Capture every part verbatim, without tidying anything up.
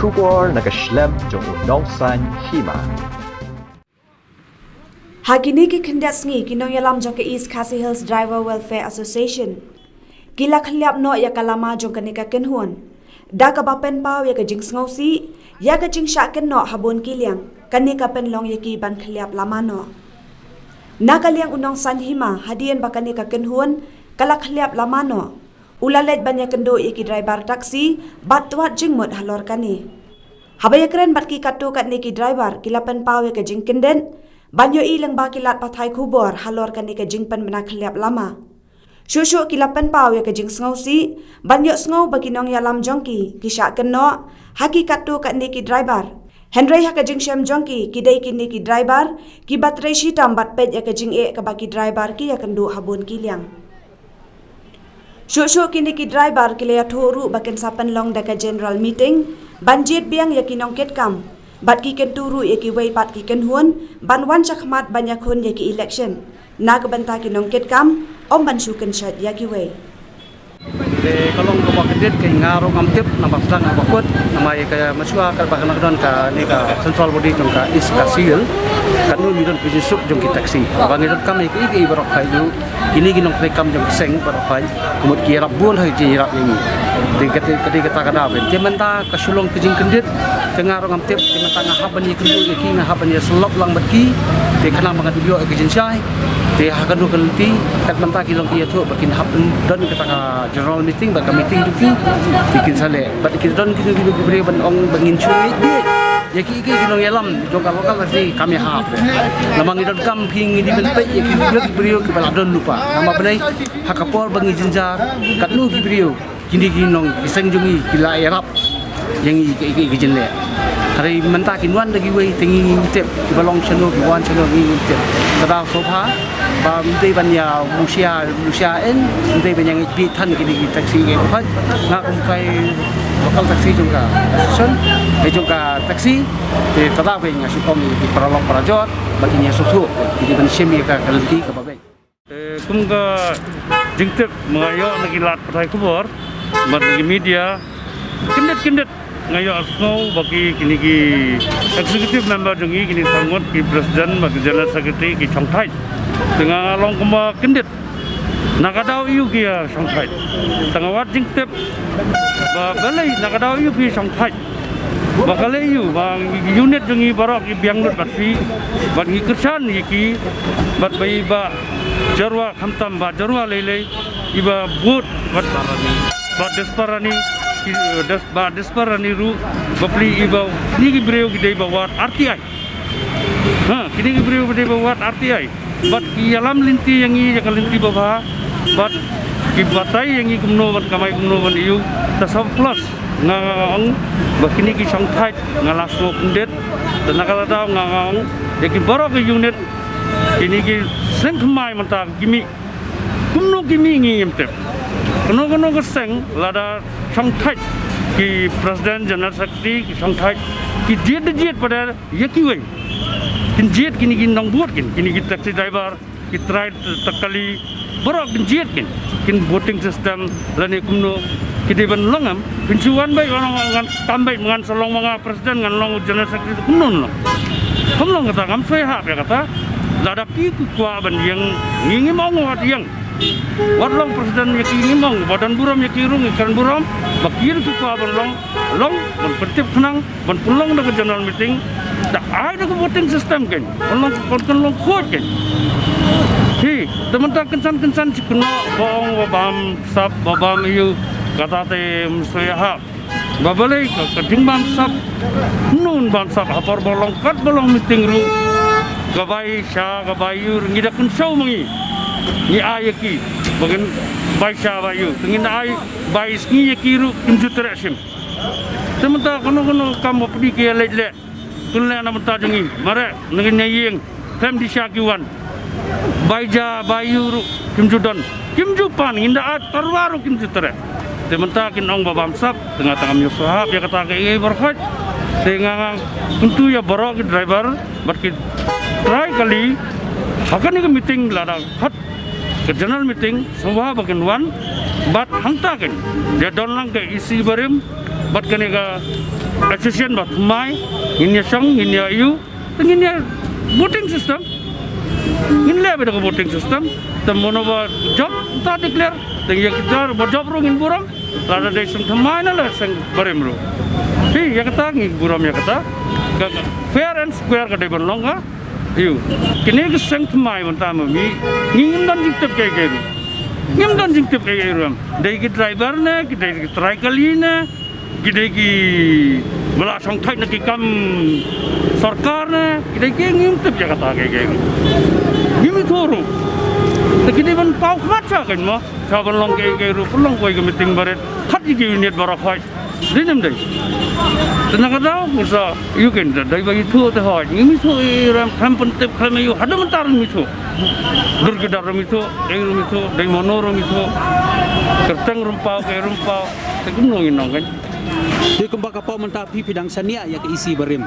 Khubor na ka shlem jong u Nongsaiñ Hima. Ha kine ki khyndiat sngi ki nongïalam jong ka East Khasi Hills Driver Welfare Association ki la khylliap noh ïa ka lama jong kane ka kynhun da kaba pynpaw ïa ka jingsngewsih ïa ka jingshah kynnoh ha bun ki liang, kane ka pynlong ïa ki ban khylliap lama noh. Na ka liang u Nongsaiñ Hima, hadien ba kane ka kynhun ka la khylliap lama noh, u la leit ban ïakynduh ïa ki driver taxi bad twad jingmut halor kane. Haba ïakren bad ki katto katne ki driver, ki la pynpaw ïa ka jingkyndit ban ïohi lyngba ki lad pathai khubor halor kane ka jingpynbna khylliap lama. Shuh shuh ki la pynpaw ïa ka jingsngewsih ban ïohsngew ba ki nongïalam jong ki ki shah kynnoh ha ki katto katne ki driver. Hynrei ha ka jingshem jong ki, ki dei kine ki driver kiba trei shitom bad peit ïa ka jingeh kaba ki driver ki ïakynduh ha bun ki liang. Shuh shuh kine ki driver ki la ïathuh ruh ba kin sa pynlong da ka general meeting ban jied biang ïa ki nongkitkam bad ki kyntu ruh ïa kiwei pat ki kynhun ban wan shakhmat ban ïakhun ïa ki election. Na ka bynta ki nongkitkam, ym ban shu kynshoit ïa kiwei. Te ka long kaba kyndit, ka nga ruh ngam tip namar sdang ba kut namar ïa ka mynshuwa kaba ka nang don kane ka central body jong ka East Khasi Hills. Katno ngi don ka jingsuk jong ki taxi ba ngi donkam ïa ki, ïa ki baroh, kine ki nongtrei kam jong ka seng baroh, ka mut ki ïarap bun ha ka jingïarap ïa ngi. Te kata, kata, kata ka daw. Te mynta ka shu long ka jingkyndit, te nga ruh ngam tip, te mynta nga hap ban ïakynduh ïa ki, nga hap ban ïasyllok lang bad ki. Te khnang ba ngan ïoh ïa ka jingshai. Te ha kano ka lynti, kat mynta ki long ki ïathuh ba kin hap don kata ka general meeting bad ka meeting jong ki. Te kin sa leh bad ki don ki, ki, ki briew ban ong ba ngin shu leh ïa ki, ki, ki nongïalam jong ka local taxi kam ïahap. Namar ngi donkam phi, ngi dei ban peit ïa ki, ïa ki briew kiba la don lypa. Namar balei, ha ka por ba ngi jynjar, katno ki briew, kine ki nong, ki seng jong ngi ki la ïarap ïa ngi ki, ki, ki jingeh. Hynrei mynta kin wan da kiwei, te ngi ngim tip kiba long shano, ki wan shano, ngi ngim tip. Ka daw sngewbha ba ym dei ban ïa mushia, mushia, ym dei ban ïa ngeit beit than kine ki taxi, ki khot. Nga kum ka local taxi jong ka association, eh, jong ka taxi, te ka daw ba nga shu ong ïa ki paralok parajor ba kin ïa sngewthuh, kin ïa ban shim ïa ka, ka lynti kaba beit. Eh, kum ka jingtip ba nga ïoh na ki lad pathai khubor bad na ki media, kyndit kyndit nga ïohsngew ba ki, kine ki executive member jong ngi, kine ki saw ngut ki president bad ki general secretary ki shongthait. Te nga long kumba kyndit. Na ka daw aïu ki ïa shongthait? Te nga wad jingtip ba balei, na ka daw aïu ki ïa shongthait? Ba ka lei aïu ba unit jong ngi baroh ki biang lut bad phi, bad ngi kyrshan ïa ki, bad ba i Bah Jyrwa, khamtam Bah Jyrwa lei lei, i Bah Bud, bad Bah Desperani, ki, eh, Des-, Bah Desperani ruh, bapli i Bah, kine ki briew ki dei ba wad R T I. Ha, kine ki briew ki dei ba wad R T I. Bad ki ïalam lynti ïa ngi ïa ka lynti babha. Bad ki batai ïa ngi kumno ban kamai, kumno ban ïoh. Te sa plus nga, nga ong ba kine ki shongthait, nga la sngew kyndit. Te na kata daw nga, nga ong ïa ki baroh ki unit, kine ki seng thymmai mynta ki mih. Kumno ki mih ngi ngim tip. Kano kano ka seng lada shongthait, ki president, general secretary, ki shongthait, ki jied da jied pat ïa kiwei. Kin jied, kine ki nongbud kin, kine ki taxi driver, ki trai takali, baroh kin jied kin. Kin voting system lane kumno, ki dei ban long em? Kin shu wan beit, wan, wan, ngan kam beit, ngan sa long ma nga president, ngan long general secretary, kumno long? Kumno kata, ngam soi hap ïa kata. Lada ki kwah ban ïeng, ngi ngim ong wat ïeng. Wat long president ïa ki, ngim ong, ba don burom ïa ki ruh ngi kren burom. Ba ki ruh ki kwah ban long, long, ban pyntip khnang, ban pynlong da ka general meeting. Da ai da ka voting system kein, ban long, ban pynlong khuid kein. Hi, te mynta kynsan kynsan shi kynnoh ba ong ba bam sap, ba bam ïu, kata te ym soi hap. Ba balei ka, ka jingbam sap, nun bam sap, ha por ba long, katba long meeting ruh, ka bai sha, ka bai ïu, ngi da kynshew ma ngi. Ngi ai ïa ki ba kin bai sha bai ïu, te ngin da ai bai sngi ïa ki ruh, kim ju treh shim. Te mynta kano kano kam ba phi ki ïa leit leh, kin leh na bynta jong ngi. Mareh na ngin ïa ïeng, khlem di sha ki wan. Bai ja bai ïu ruh kim ju don, kim ju pan, ngin da ai tyrwa ruh kim ju treh. Te mynta kin ong ba bam sap, te nga tang ngam ïoh sngewhap ïa kata kaei kaei baroh khoit. Te nga, nga kyntu ïa baroh ki driver bad ki trai kali, ha kane ka meeting lada khot ka general meeting, sngewbha ba kin wan. Bad hangta kin ïa don lang ka E C barim bad kane ka Association ba thymmai, ngin ïa shong, ngin ïa ïoh, te ngin ïa voting system. Ngin leh beit da ka voting system. Te mano ba jop, ta declare. Te ïa kita ba jop ruh ngin burom. Lada dei seng thymmai ne la seng barim ruh. Phi, ïa kata ngi burom ïa kata. Ka, ka fair and square ka dei ban long ka. Ïoh. Kine ki seng thymmai mynta ma ngi, ngi ngim don jingtip kiei kiei ruh. Ngim don jingtip kiei kiei ruh. Dei ki driver ne, ki dei ki trai kali ne, ki dei ki ba la shongthait na ki kam sorkar ne, ki dei ki, ngim tip ïa kata kiei kiei ruh. Ngim ithuh ruh. Te ki dei ban paw khmat sha kan mo. Sha ban long kiei kiei ruh, pynlong kawei ka meeting barit. Khat ïa ki unit baroh hoi. Dei ne ym dei. Te na ka daw, ngin sa ïoh kein, te dei ba ithuh te hoi. Ngim ithuh i ram, khlem pyntip, khlem ïoh, haduh mynta ruh ngim ithuh. Dur ki dar ruh ngim ithuh, eng ruh ngim ithuh, dei mano ruh ngim ithuh. Kyrteng ruh ym paw, kaei ruh ym paw. Te kumno ngin ong kein. Te kumba ka paw mynta phi, phi dang shaniah ïa ka E C barim.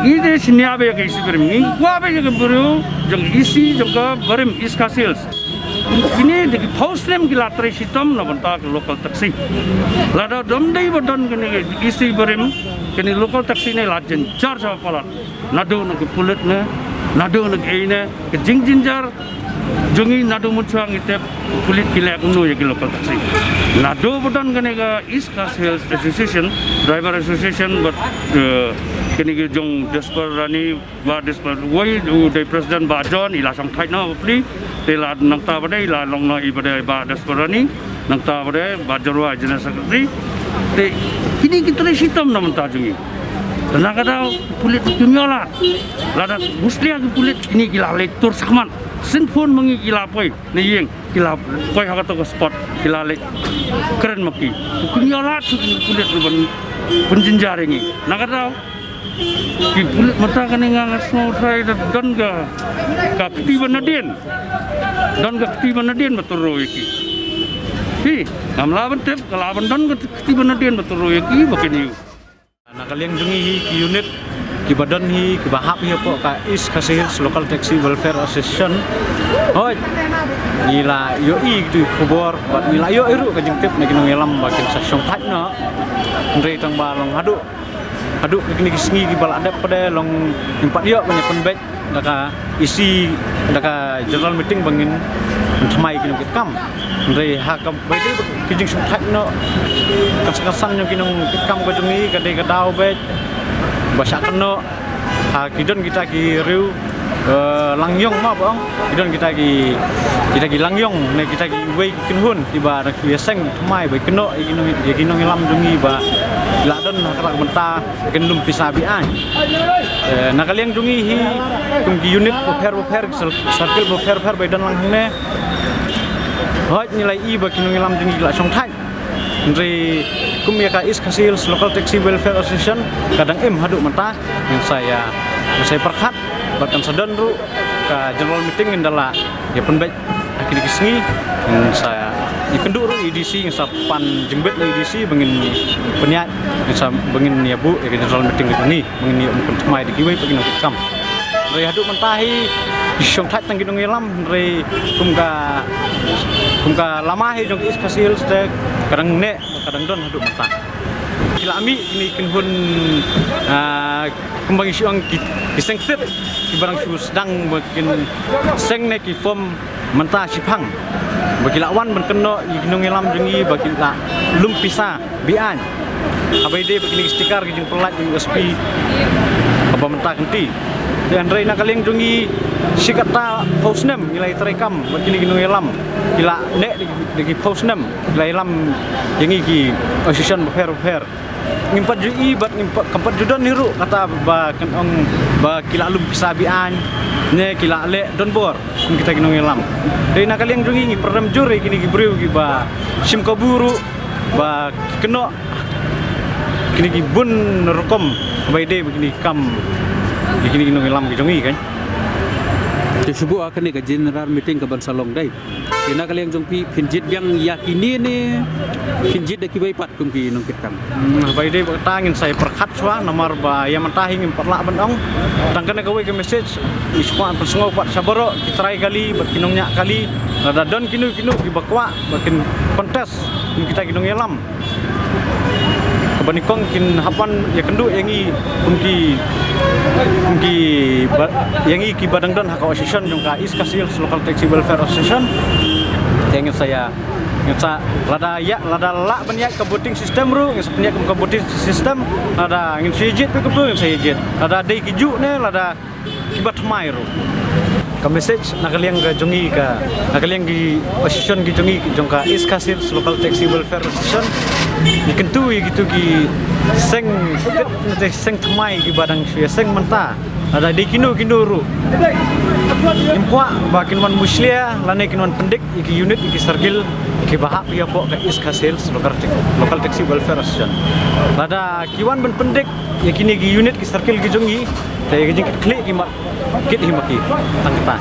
Ngi dei shaniah beit ïa ka E C barim. Ngi kwah beit ïa ka briew jong E C jong ka barim East Khasi Hills. Kine dei ki phew snem ki la trei shitom na bynta ka local taxi. Lada dom dei ba don kane ka E C barim, kane local taxi ne la jynjar sha palat. Naduh na ki pulit ne, naduh na kiei ne, ka jingjynjar jong ngi naduh mynshuwa ngi tip pulit ki leh kumno ïa ki local taxi. Naduh ba don kane ka East Khasi Hills Association, Driver Association, bad, eh, kane ka jong Desper Rani, Bah Desper, wei u dei president Bah John, i la shongthait noh bapli, te la nangta ba dei, i la long noh i ba dei Bah Desper Rani, nangta ba dei Bah Jorwa, general secretary. Te kine ki trei shitom na bynta jong ngi. Te na ka daw pulit kim ïoh lad. Lada mushlia ki pulit kine ki la leit tur shakhmat. Sien phone ma ngi ki la poi na ïing, ki la poi ha kato ka spot, ki la leit kren ma ki. Kim ïoh lad shuh ki pulit ruh ban pynjynjar ïa ngi. Na ka daw ki pulit mynta kane nga, nga sngewthuh da don ka, ka kti ba nadien. Don ka kti ba nadien ba tur roi ïa ki. Hi, ngam lah ban tip, ka lah ban don ka kti ba nadien ba tur roi ïa ki ba kin ïoh. Na ka liang jong ngi hi ki unit kiba don hi, kiba hap hi hapoh ka East Khasi Hills Local Taxi Welfare Association. Hooid, ngi la ïohi kito ki khubor bad ngi la ïohi ruh ka jingtip na ki nongïalam ba kin sa shongthait noh. Hynrei tang ba long haduh, haduh kine ki sngi kiba la dep pat de long ngim pat ïoh ban ïa pynbeit da ka E C, da ka general meeting ba ngin pynthymmai ki nongkitkam. Hynrei ha kaba ïadei bad ki jingshongthait noh, ka sngewsang jong ki nongkitkam ka jong ngi ka dei ka daw beit ba shah kynnoh ha ki don kita ki riew, eh, langïong ma ba ong, ki don kita ki, kita ki langïong ne kita kiwei ki kynhun kiba dang shu ïaseng thymmai ba kynnoh ïa ki nong, ïa ki nongïalam jong ngi ba la don ha kata ka bynta kin lum pisa biang. Eh, na ka liang jong ngi hi kum ki unit bapher bapher, ki cir-, circle bapher bapher ba don lang hangne. Hooid ngi la ïohi ba ki nongïalam jong ngi ki la shongthait. Hynrei kum ïa ka East Khasi Hills Local Taxi Welfare Association ka dang im haduh mynta, ngin sa ïa, ngin sa ïa pyrkhat bad kan sa don ruh ka general meeting, ngin da lah ïa pynbeit ha kine ki sngi. Ngin sa ïa kynduh ruh ïa i D C, ngin sa pan jingbit na i D C ba ngin pynïaid, ngin sa, ba ngin ïa buh ïa ka general meeting ka jong ngi ba ngin ïa pynthymmai da kiwei pat ki nongkitkam. Hynrei haduh mynta hi ki shongthait tang ki nongïalam, hynrei kum ka, kum ka lama hi jong ki East Khasi Hills te ka dang neh, ka dang don haduh mynta. Ki la mih kine ki kynhun, ah, kumba ngi shu ong ki, ki seng tit kiba dang shu sdang ba kin seng ne ki form mynta shiphang ba ki la wan ban kynnoh ïa ki nongïalam jong ngi ba ki la lum pisa biang. Haba ïadei bad kine ki sticker, ki jingpyllait U S P kaba mynta kynti. Te hynrei na ka liang jong ngi shi katta phew snem ngi la ïa treikam bad kine ki nongïalam, ki la neh da ki, da ki phew snem ki la ïalam ïa ngi ki association bapher bapher. Ngim pat ju i bad ngim pat, kam pat ju don hi ruh kata ba kan ong ba ki la lum pisa biang ne ki la leh donbor kum kita ki nongïalam. Dei na ka liang jong ngi ngi pyrem jur ïa kine ki briew kiba shim kabu ruh ba ki kynnoh kine ki bun rukom ba ïadei bad kine ki kam ïa kine ki nongïalam ki jong ngi kan. Te shu buh ha kane ka general meeting kaban sa long dei. Te na ka liang jong phi phin jied biang ïa kine ne phin jied da kiwei pat kum ki nongkitkam? Hmm, ba ïadei bad kata ngin sa ïa pyrkhat shuwa namar ba ïa mynta hi ngim pat lah ban ong. Tang kane kawei ka message ngi shu kwah pynsngew pat sha baroh ki trai kali bad ki nongñiah kali. Lada don kino kino kiba kwah ba kin contest kum kita ki nongïalam, Ba nyngkong kin hap ban ïakynduh ïa ngi kum ki, kum ki ba, ïa ngi kiba dang don ha ka association jong ka East Khasi Hills Local Taxi Welfare Association. Te ngin sa ïa, ngin sa, lada ïa, lada lah ban ïa ka voting system ruh, ngin sa pynïa kum ka voting system. Lada ngin sa ïa jied phi kumtu, ngin sa ïa jied. Lada dei ki juh ne, lada kiba thymmai ruh. Ka message na ka liang ka jong ngi ka, na ka liang ki association ki jong ngi jong ka East Khasi Hills Local Taxi Welfare Association. Ngi kyntu ïa kitu ki seng, te seng thymmai kiba dang shu ïa seng mynta. Lada dei kino kino ruh, ngim kwah ba kin wan mushlia lane kin wan pyndik ïa ki unit, ïa ki circle kiba hap ïa hapoh ka East Khasi Hills Local Tax-, Local Taxi Welfare Association. Lada ki wan ban pyndik ïa kine ki unit, ki circle ki jong ngi, te ïa ki jingkitkhlieh ki map kit hi ma ki tang kata.